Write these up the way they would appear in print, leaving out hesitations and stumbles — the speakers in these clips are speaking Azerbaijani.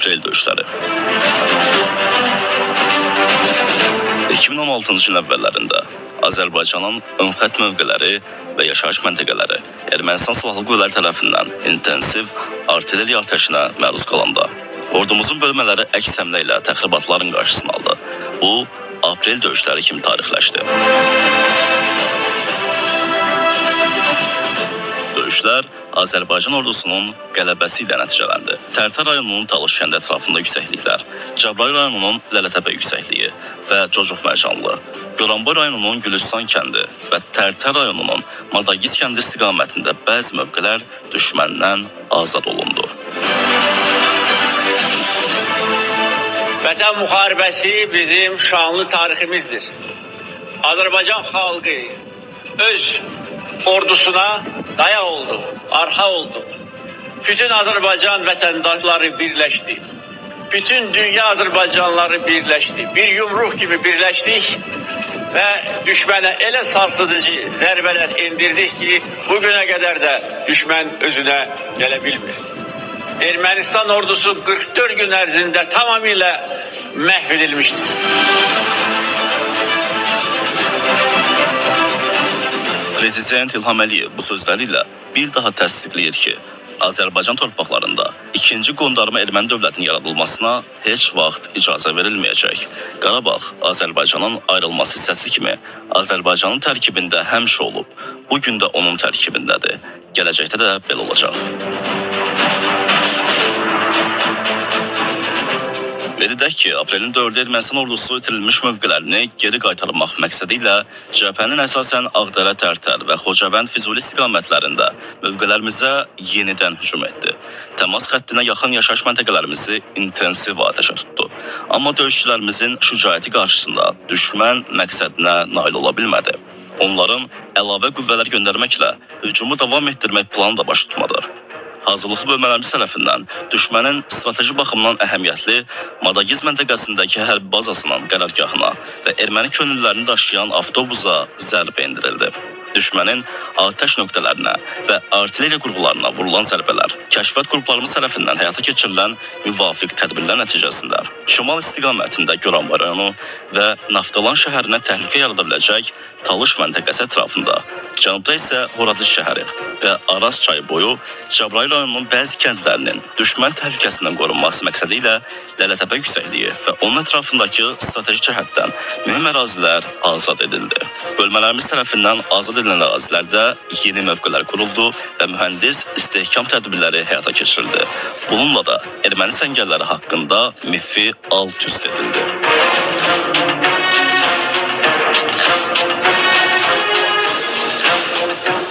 Aprel döyüşləri. 2016-cı ilin əvvəllərində Azərbaycanın ön xətt mövqeləri və yaşayış məntəqələri Ermənistan silahlı qüvvələri tərəfindən intensiv artilleriya atəşinə məruz qalanda, ordumuzun bölmələri əks həmlə ilə təxribatların qarşısını aldı. Bu, aprel döyüşləri kimi tarixləşdi. Döyüşlər Azərbaycan ordusunun qələbəsi ilə nəticələndi. Tərtər rayonunun Talış kəndi ətrafında yüksəkliklər, Cəbrayıl rayonunun Lələtəpə yüksəkliyi və Cocuq Mərcanlı, Goranboy rayonunun Gülüstan kəndi və Tərtər rayonunun Madagiz kəndi istiqamətində bəzi mövqelər düşməndən azad olundu. Vətən müharibəsi bizim şanlı tariximizdir. Azərbaycan xalqı öz ordusuna daya oldu, arxa oldu. Bütün Azərbaycan vətəndaşları birləşdi. Bütün dünya Azərbaycanlıları birləşdi. Bir yumruq kimi birləşdik və düşmənə elə sarsıdıcı zərbələr endirdik ki, bugünə qədər də düşmən özünə gələ bilmir. Ermənistan ordusu 44 gün ərzində tamamilə məhv edilmişdir. Prezident İlham Əliyev bu sözləri ilə bir daha təsdiqləyir ki, Azərbaycan torpaqlarında ikinci qondarma erməni dövlətinin yaradılmasına heç vaxt icazə verilməyəcək. Qarabağ Azərbaycanın ayrılması hissəsi kimi Azərbaycanın tərkibində həmişə olub, bu gün də onun tərkibindədir. Gələcəkdə də belə olacaq. Qeyd edək ki, aprelin 4-ü Ermənistan ordusu itirilmiş mövqelərini geri qaytarmaq məqsədi ilə cəbhənin əsasən Ağdərə, Tərtər və Xocavənd Füzuli istiqamətlərində mövqelərimizə yenidən hücum etdi. Təmas xəttinə yaxın yaşayış məntəqələrimizi intensiv atəşə tutdu. Amma döyüşçülərimizin şücaəti qarşısında düşmən məqsədinə nail ola bilmədi. Onların əlavə qüvvələr göndərməklə hücumu davam etdirmək planı da baş tutmadı. Hazırlıqlı bölmələrimiz tərəfindən düşmənin strateji baxımdan əhəmiyyətli Madagiz məntəqəsindəki hərbi bazasının qərargahına və erməni könüllülərini daşıyan avtobusa zərbə endirildi. Düşmənin atəş nöqtələrinə və artilleriya qurğularına vurulan zərbələr, kəşfiyyat qruplarımız tərəfindən həyata keçirilən müvafiq tədbirlər nəticəsində şimal istiqamətində Goranboy rayonu və Naftalan şəhərinə təhlükə yarada biləcək Talış məntəqəsi ətrafında, cənubda isə Horadış şəhəri və Araz çayı boyu Cəbrayıl rayonunun bəzi kəndlərinin düşmən təhlükəsindən qorunması məqsədi ilə Lələtəpə yüksəkliyi və onun ətrafındakı strateji cəhətdən mühüm ərazilər azad edildi. Bölmələrimiz tərəfindən azad edilən ərazilərdə yeni mövqelər quruldu və mühəndis istehkam tədbirləri həyata keçirildi. Bununla da erməni səngərləri haqqında mifi alt-üst edildi.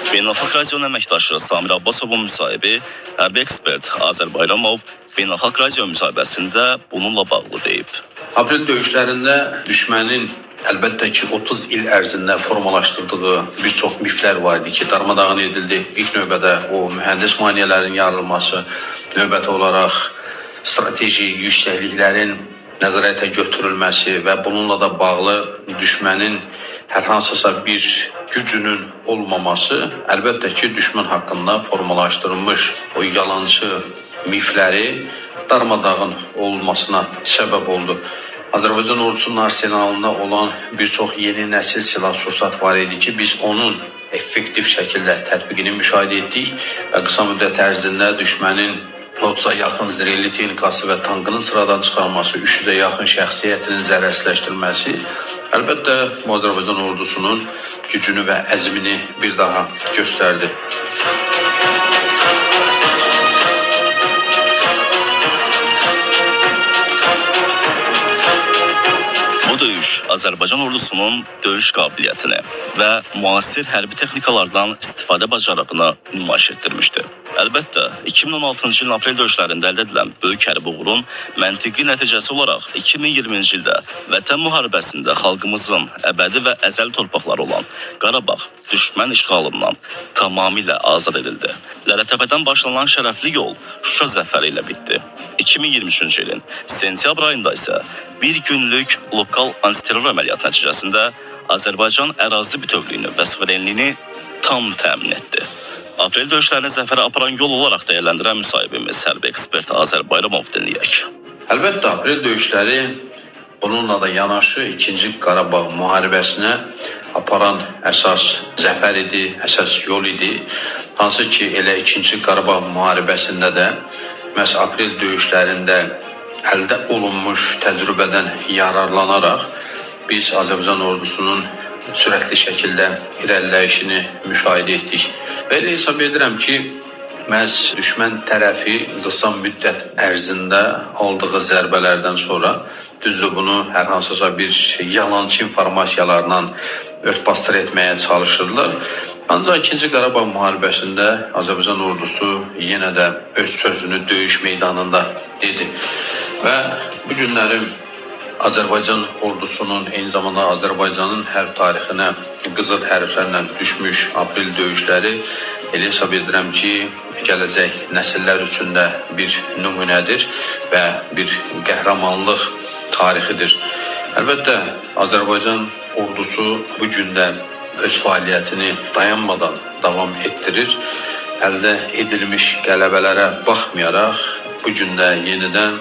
Beynəlxalq Radionun əməkdaşı Samir Abbasovun müsahibi, hərbi ekspert Azər Bayramov Beynəlxalq Radio müsahibəsində bununla bağlı deyib. Aprel döyüşlərində düşmənin əlbəttə ki 30 il ərzində formalaşdırdığı bir çox miflər var idi ki, darmadağın edildi. İlk növbədə o mühəndis maneələrin yarılması, növbəti olaraq strateji yüksəkliklərin nəzarətə götürülməsi və bununla da bağlı düşmənin hər hansısa bir gücünün olmaması əlbəttə ki, düşmən haqqında formalaşdırılmış o yalançı mifləri darmadağın olmasına səbəb oldu. Azərbaycan ordusunun arsenalında olan bir çox yeni nəsil silah-sursat var idi ki, biz onun effektiv şəkildə tətbiqini müşahidə etdik və qısa müddət ərzində düşmənin 30-a yaxın zirehli texnikası və tankının sıradan çıxarılması, 300-ə yaxın şəxsiyyətinin zərərsizləşdirilməsi əlbəttə Azərbaycan ordusunun gücünü və əzmini bir daha göstərdi. Bu döyüş Azərbaycan ordusunun döyüş qabiliyyətini və müasir hərbi texnikalardan istifadə bacarığını nümayiş etdirmişdi. Əlbəttə, 2016-cı ilin aprel döyüşlərində əldə edilən böyük hərbi uğurun məntiqi nəticəsi olaraq 2020-ci ildə Vətən müharibəsində xalqımızın əbədi və əzəli torpaqları olan Qarabağ düşmən işğalından tamamilə azad edildi. Lələtəpədən başlanan şərəfli yol Şuşa zəfəri ilə bitdi. 2023-cü ilin sentyabr ayında isə bir günlük lokal antiterror əməliyyatı nəticəsində Azərbaycan ərazi bütövlüyünü və suverenliyini tam təmin etdi. Aprel döyüşlərini zəfərə aparan yol olaraq dəyərləndirən müsahibimiz hərbi ekspert Azər Bayramov dinləyək. Əlbəttə, aprel döyüşləri bununla da yanaşı 2-ci Qarabağ müharibəsinə aparan əsas zəfər idi, əsas yol idi. Hansı ki, elə 2-ci Qarabağ müharibəsində də məhz aprel döyüşlərində əldə olunmuş təcrübədən yararlanaraq biz Azərbaycan ordusunun sürətli şəkildə irəliləyişini müşahidə etdik. Və elə hesab edirəm ki, məhz düşmən tərəfi qısa müddət ərzində aldığı zərbələrdən sonra, düzdür, bunu hər hansısa bir yalançı informasiyalarla örtbasdır etməyə çalışırdılar. Ancaq 2-ci Qarabağ müharibəsində Azərbaycan ordusu yenə də öz sözünü döyüş meydanında dedi. Və bu günləri Azərbaycan ordusunun, eyni zamanda Azərbaycanın hərb tarixinə qızıl hərflərlə düşmüş aprel döyüşləri elə hesab edirəm ki, gələcək nəsillər üçün də bir nümunədir və bir qəhrəmanlıq tarixidir. Əlbəttə, Azərbaycan ordusu bu gün də öz fəaliyyətini dayanmadan davam etdirir. Əldə edilmiş qələbələrə baxmayaraq, bu gün də yenidən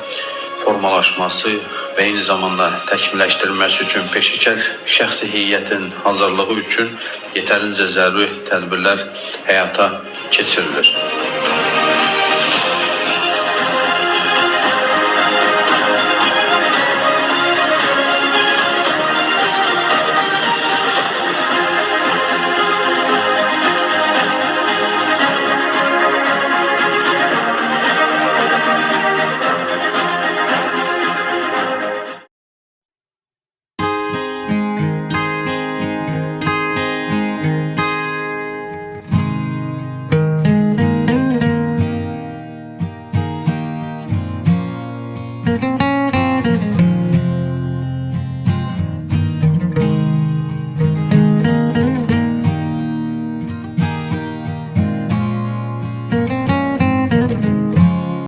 formalaşması və eyni zamanda təkmilləşdirilməsi üçün peşəkar şəxsi heyətin hazırlığı üçün yetərincə zəruri tədbirlər həyata keçirilir.